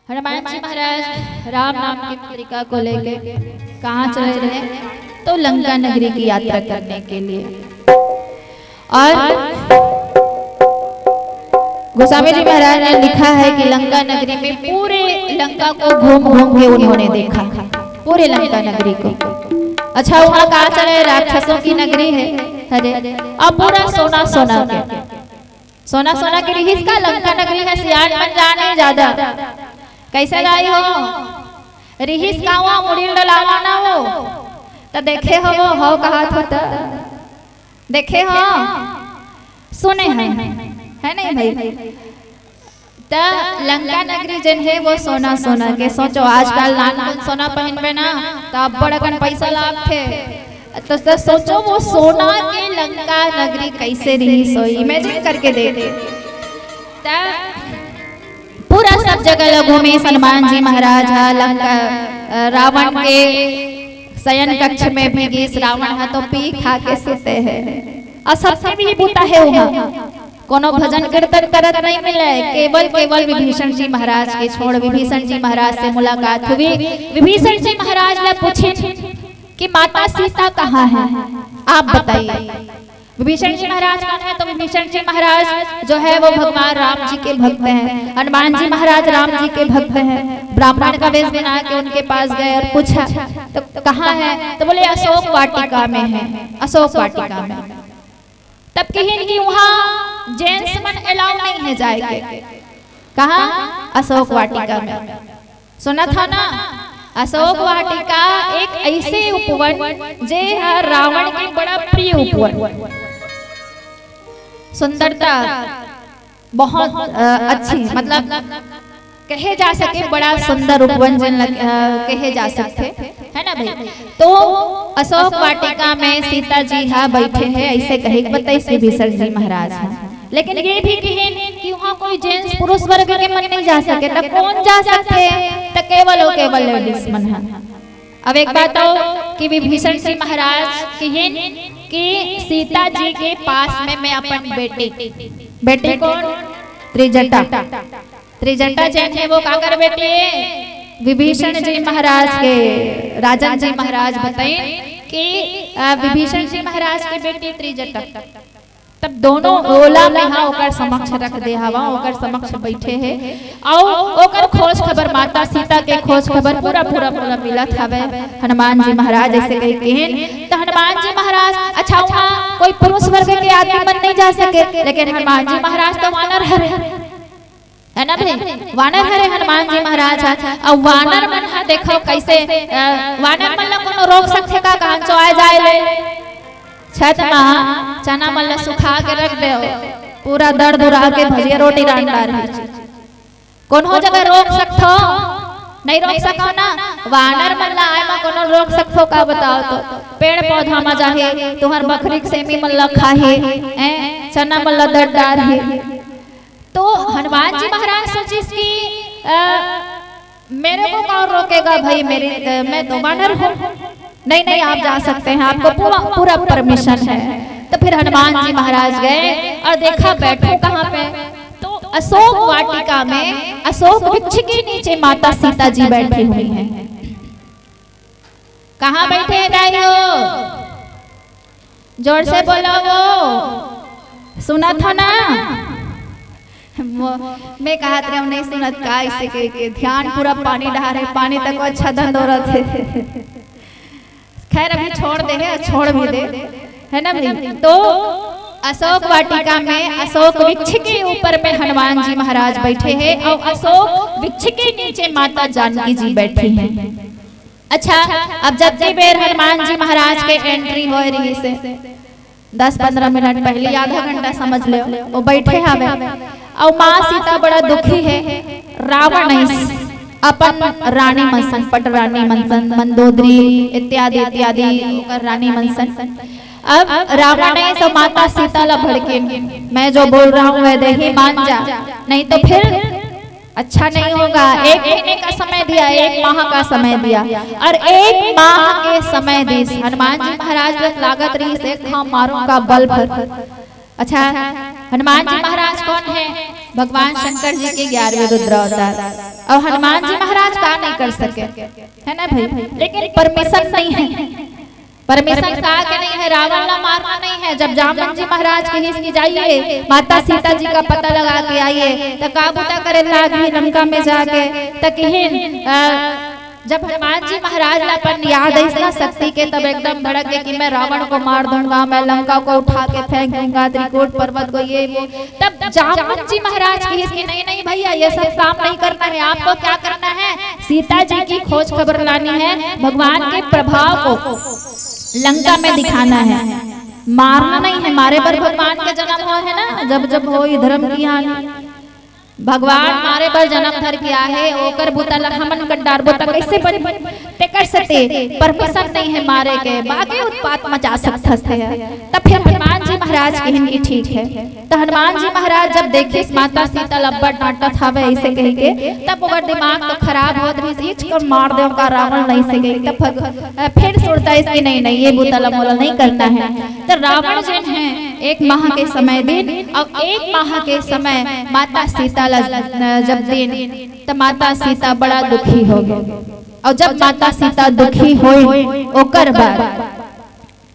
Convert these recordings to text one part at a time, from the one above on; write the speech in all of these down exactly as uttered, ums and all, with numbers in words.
हनुमान जी महाराज राम नाम की मुद्रिका को लेके कहाँ चले रहे? तो लंका नगरी की यात्रा करने के लिए। और गोस्वामी जी महाराज ने लिखा है कि लंका नगरी में पूरे लंका को घूम घूम के उन्होंने देखा, पूरे लंका नगरी को। अच्छा, वहाँ कहाँ चले? राक्षसों की नगरी है, अरे, और पूरा सोना सोना के, सोना सोना के रिहिस का। लंका नगरी है, सियान मन जाने ज्यादा। कैसे दाई हो? रिहिस का वहाँ मुड़ी डलावा ना हो, तो देखे हो वो, हो कहा था तो देखे हो, सुने हैं, है नहीं भाई? त लंका नगरी जन है वो सोना सोना के। सोचो, आजकल नान मन सोना पहनबे ना, त अब्बड़ अकन पैसा लागथे। तो, तो सोचो, वो सोना के लंका नगरी कैसे रही, सो इमेजिन करके देख। त पूरा सब जगह ल घूमिस हनुमान जी महाराज ह। लंका, अ, रावण के शयन कक्ष में भी गिस। रावण ह तो पी खा के सुते है, और सबके भी बूता है वहाँ। कोनो भजन कीर्तन करत नहीं मिले, केवल, केवल विभीषण जी महाराज के छोड़। विभीषण जी महाराज से मुलाकात हुई। विभीषण जी महाराज ने पूछे कि माता सीता कहाँ है, आप बताइए। विभीषण जी महाराज कौन है? तो विभीषण जी महाराज जो है वो भगवान राम जी के भक्त हैं, हनुमान जी महाराज राम जी के भक्त हैं। ब्राह्मण का वेश बना के उनके पास गए और पूछा, तो कहाँ है? तो बोले, अशोक वाटिका में है, अशोक वाटिका में। तब कहिन कि वहाँ जेंट्स मन अलाउ नहीं है जाए के। कहाँ? अशोक वाटिका में। सुना था ना, अशोक वाटिका एक ऐसे उपवन जे ह रावण के बड़ा प्रिय उपवन। सुंदरता बहुत, अ, अच्छी, मतलब कहे जा सके, बड़ा सुंदर उपवन जन लग-, अ, कहे जा सकथे, है ना भाई? तो अशोक वाटिका में सीता जी हा बैठे हैं, ऐसे कहे के बताइस विभीषण जी महाराज हा। लेकिन ये भी कहिन कि वहाँ कोई जेंट्स पुरुष वर्ग के मन नहीं जा सके, त कौन जा सकथे? त केवल और केवल लेडीज मन हा। अब एक बात हो कि विभीषण जी महाराज कहिन कि सीता जी के पास में मैं अपन बेटी, बेटी कौन? त्रिजटा। त्रिजटा जन है वो काकर बेटी है? विभीषण जी महाराज के, राजन जी महाराज बताइन कि, अ, विभीषण जी महाराज के बेटी त्रिजटा। तब दोनों ओला में हा ओकर समक्ष रख दे हवा, ओकर समक्ष बैठे है, अउ ओकर खोज खबर, माता सीता के खोज खबर पूरा, पूरा, पूरा मिलत हवे। हनुमान जी महाराज ऐसे कहे कहिन, त हनुमान जी महाराज, अच्छा, वहाँ कोई पुरुष वर्ग के आदमी मन नहीं जा सके, लेकिन हनुमान जी महाराज तो वानर हरे, है ना भाई? वानर हरे हनुमान जी महाराज हा। अब वानर मन हा देखो कैसे, अ, वानर मन ला कोनो रोक सकथे का? कहाँ चो आए जाए ले? छत मा चना मन ला सुखा के रख दे, पूरा दर दुरा के भजिया रोटी रांध डारही। कोनो जगह रोक सकथो? नहीं रोक सको ना। वानर मन ला आए मा कोनो रोक सकथो का, बताओ तो? पेड़ पौधा मा जाही, तुहर बखरी के सेमी मन ला खाही, हैं? चना मन ला दर डारही। तो हनुमान जी महाराज सोचिस कि, अ, मेरे को कौन रोकेगा भाई, मेरी, अ, मैं तो वानर हूँ। नहीं, नहीं, आप जा सकते हैं, आपको पूरा, पूरा परमिशन है। तो फिर हनुमान जी महाराज गए और देखा, बैठो कहाँ पे? तो अशोक वाटिका में, अशोक वृक्ष के नीचे माता सीता जी बैठी हुई हैं। कहाँ बैठे हैं दाई हो? जोर से बोलो वो। सुनत हो ना? मो-, मैं कहत रहे हूँ, नहीं सुनत का, इसे के, के ध्यान पूरा पानी डहा रहे, पानी तक वो अच्छा धन दौड़त है। खैर, अभी छोड़ दे है, छोड़ भी दे, है ना भाई? तो अशोक वाटिका में अशोक वृक्ष के ऊपर में हनुमान जी महाराज बैठे हैं और अशोक वृक्ष के नीचे माता जानकी जी बैठी हैं। अच्छा, अब जतकी बेर हनुमान जी महाराज के एंट्री होए रहिस हे, दस पंद्रह मिनट पहली, आधा घंटा समझ लो, वो बैठे हवे। अउ माँ सीता बड़ा दुखी है, रावण अइस अपन रानी मन सन, पट रानी मन सन, मंदोदरी इत्यादि इत्यादि ओकर रानी मन सन। अब रावण अइस माता सीता ला भड़के, मैं जो बोल रहा हूँ वैदेही मान जा, नहीं तो फिर अच्छा नहीं होगा। एक महीने का समय दिया, एक माह का समय दिया, और एक माह के समय दिस। हनुमान जी महाराज ला लागत रहिस एक घाव मारूंगा बल भर। अच्छा, हनुमान जी महाराज कौन है? भगवान शंकर जी के ग्यारहवें रुद्र अवतार। और हनुमान जी महाराज का नहीं कर सके, है ना भाई? लेकिन परमिशन नहीं है, परमिशन का के नहीं है, रावण ला मारना नहीं है। जब जामवंत जी महाराज कहिस कि जाइए माता सीता जी का पता लगा के आइए, त का बुता करे लागी लंका में जाके, त किहिन, अ, जब हनुमान जी महाराज ला अपन याद आइस ना शक्ति के, तब एकदम भड़क गए कि मैं रावण को मार दूंगा, मैं लंका को उठा के फेंक दूंगा, त्रिकूट पर्वत को, ये वो। तब जामवंत जी महाराज कहिस कि नहीं, नहीं भैया, ये सब काम नहीं करना है, आपको क्या करना है, सीता जी की खोज खबर लानी है, भगवान के प्रभाव को लंका में दिखाना है, मारना नहीं है। मारे बर भगवान के जन्म हो है ना, जब जब होई धर्म की हानि। भगवान मारे बर जन्म धर के आहे, ओकर बुता ला हमन कर डारबो त कैसे बनी? तेकर सेती परमिशन नहीं है मारे के, बाकी उत्पात मचा सकथस ते ह। त फिर हनुमान जी महाराज कहिन कि ठीक है। त हनुमान जी महाराज जब देखिस माता सीता ला अब्बड़ डांटत हावे ऐसे कहि के, तब ओकर दिमाग तो खराब होत रहिस, इच कर मार देव का रावण नहीं से गई। तब भग-, अ, फिर सोचता है कि नहीं, नहीं, ये बुता ला मोला नहीं करना है। त रावण जेन है, एक माह के समय दिन और एक माह के समय माता सीता ला, अ, जब दिन, त माता सीता बड़ा दुखी हो गए। और जब माता सीता दुखी होई, ओकर बाद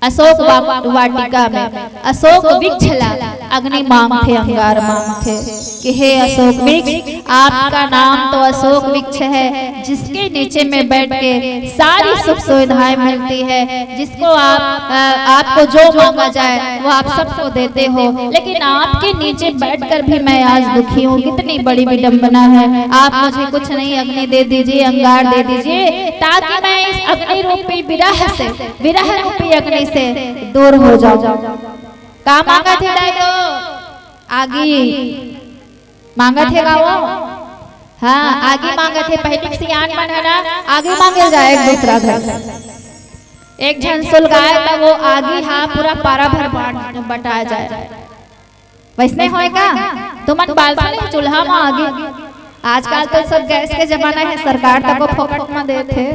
अशोक वा-, वाटिका में अशोक वृक्ष ला अग्नि मांगथे, अंगार मांगथे कि हे अशोक वृक्ष, आपका नाम तो अशोक वृक्ष है, जिसके नीचे में बैठ के सारी सुख सुविधाएं मिलती है, जिसको आप, अ, आपको जो मांगा जाए वो आप सबको देते हो, लेकिन आपके नीचे बैठकर भी मैं आज दुखी हूँ। कितनी बड़ी विडंबना है। आप मुझे कुछ नहीं, अग्नि दे दीजिए, अंगार दे दीजिए, ताकि मैं इस अग्नि रूपी विरह से, विरह रूपी अग्नि से दूर हो जाऊं। का मांगथे दाई हो? आगी मांगथे का वो? हाँ, आगी मांगथे। पहली सियान मन है ना, आगी मांगे जाए एक दूसरा घर। एक झन सुलगाए त वो आगी हा पूरा पारा भर बांट, बटाया जाए। वैसने होय का? तुमन बालथन चूल्हा म आगी। आजकल तो सब गैस के जमाना है, सरकार तको फोकट म देथे।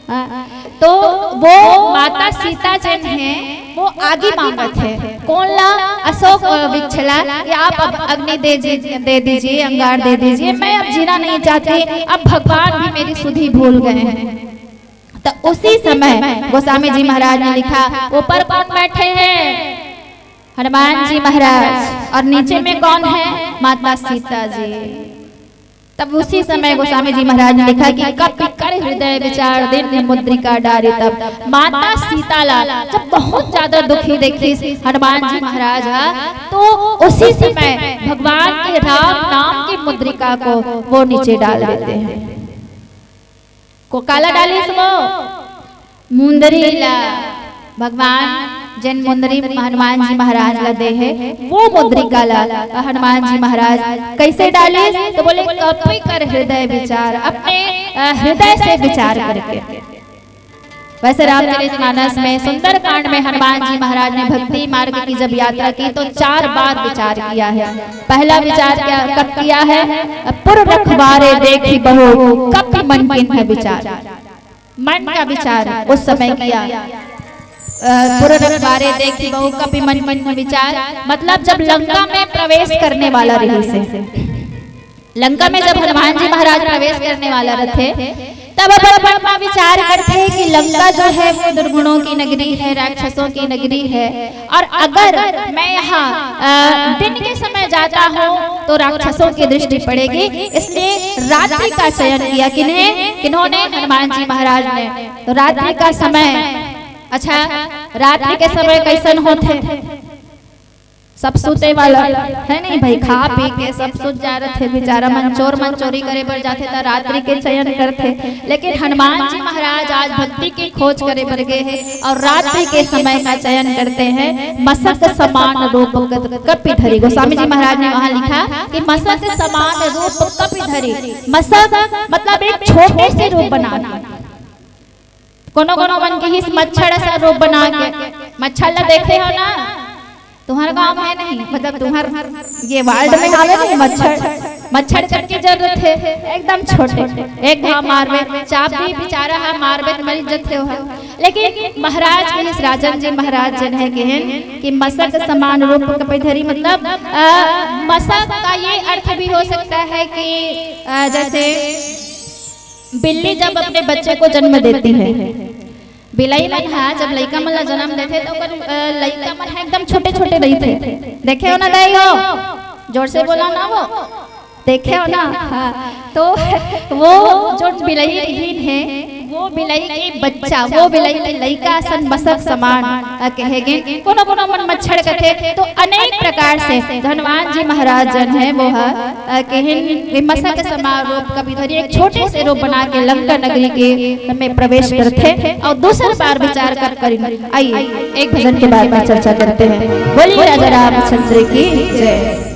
हाँ, तो वो माता सीता जन है, वो आगी मांगत है। कौन ला? अशोक, अ, वृक्ष ला कि आप अब अग्नि दे जी-, दे दीजिए, अंगार दे दीजिए, मैं अब जीना नहीं चाहती, अब भगवान भी मेरी सुधि भूल गए हैं। तो उसी समय गोस्वामी जी महाराज ने लिखा, ऊपर कौन बैठे हैं? हनुमान जी महाराज। और नीचे में कौन है? माता सीता जी। तब उसी समय गोस्वामी जी महाराज ने लिखा कि कपि कर हृदय विचार दीन मुद्रिका डारी। तब माता सीता ला जब बहुत ज्यादा दुखी देखिस हनुमान जी महाराज हा, तो उसी समय भगवान के राम नाम की मुद्रिका को वो नीचे डाल देते हैं। को काला डालिस वो? मुंदरी ला। भगवान जेन मुंदरी हनुमान जी महाराज ला दे हे, वो मुद्रिका ला हनुमान जी महाराज कैसे डालिस? तो बोले, कपि कर हृदय विचार, अपने, अ, हृदय से विचार करके। वैसे रामचरित मानस में, सुंदरकांड में हनुमान जी महाराज ने भक्ति मार्ग की जब यात्रा की तो चार बार विचार किया है। पहला विचार क्या, कब किया है? पुर रखवारे देखि बहु कपि मन कीन्ह विचार। मन का विचार उस समय किया। अ, पुर रखवारे देखि बहु कपि मन कीन्ह विचार, मतलब जब लंका में प्रवेश करने वाला रहिस हे, लंका में जब हनुमान जी महाराज प्रवेश करने वाला रथे, तब अपन मन में विचार करथे कि लंका जो है वो दुर्गुणों की नगरी है, राक्षसों की नगरी है, और अगर मैं यहाँ, अ, दिन के समय जाता हूँ तो राक्षसों की दृष्टि पड़ेगी, इसलिए रात्रि का चयन किया। किन्हें? किन्होंने? हनुमान जी महाराज ने। तो रात्रि का समय, अच्छा, रात्रि के समय कैसन होथे? सब सुते वाला है नहीं भाई, खा पी के सब सुत जा रहे थे बेचारा मन। चोर मन चोरी करे बर जाथे त रात्रि के चयन करथे, लेकिन हनुमान जी महाराज आज भक्ति की खोज करे बर गए हैं और रात्रि के समय का चयन करते हैं। मसक समान रूप कपि धरी। गोस्वामी जी महाराज ने वहां लिखा कि मसक समान रूप कपि धरी। मसक मतलब एक छोटे से रूप बना के, कोनो कोनो मन के हिस मच्छर असन रूप बना के। मच्छर ला देखे हो ना, तुम्हार गांव में नहीं, मतलब तुम्हार ये वार्ड में हावे नहीं मच्छर, मच्छर करके जरूरत है, एकदम छोटे। एक घाव मारबे, चाबही बेचारा हा मारबे त मर जथे हो। लेकिन महाराज कहिस, राजन जी महाराज जन हे कहिन कि मसक समान रूप कपि धरी, मतलब अ, मसक का ये अर्थ भी हो सकता है कि अ, जैसे बिल्ली जब अपने बच्चे को जन्म देती है, बिलाई मन हा जब लइका मन ला जन्म देथे तो ओकर अ, लइका मन हा एकदम छोटे छोटे रहिथे। देखे हो ना दाई हो, जोर से बोला ना वो, देखे हो ना? हाँ, तो वो जो बिलाई रहिन हे, वो बिलाई के बच्चा, वो बिलाई के लइका असन मसक समान अ, कहे गे। कोनो कोनो मन मच्छर कथे, तो अनेक प्रकार से धनवान जी महाराज जन हे वो ह अ, कहिन कि मसक समान रूप कपि धरी, एक छोटे से रूप बना के लंका नगरी के में प्रवेश करथे और दूसर बार विचार कर करिन। आइए, एक भजन के बाद में चर्चा करते हैं। बोलिए राजा रामचंद्र की जय।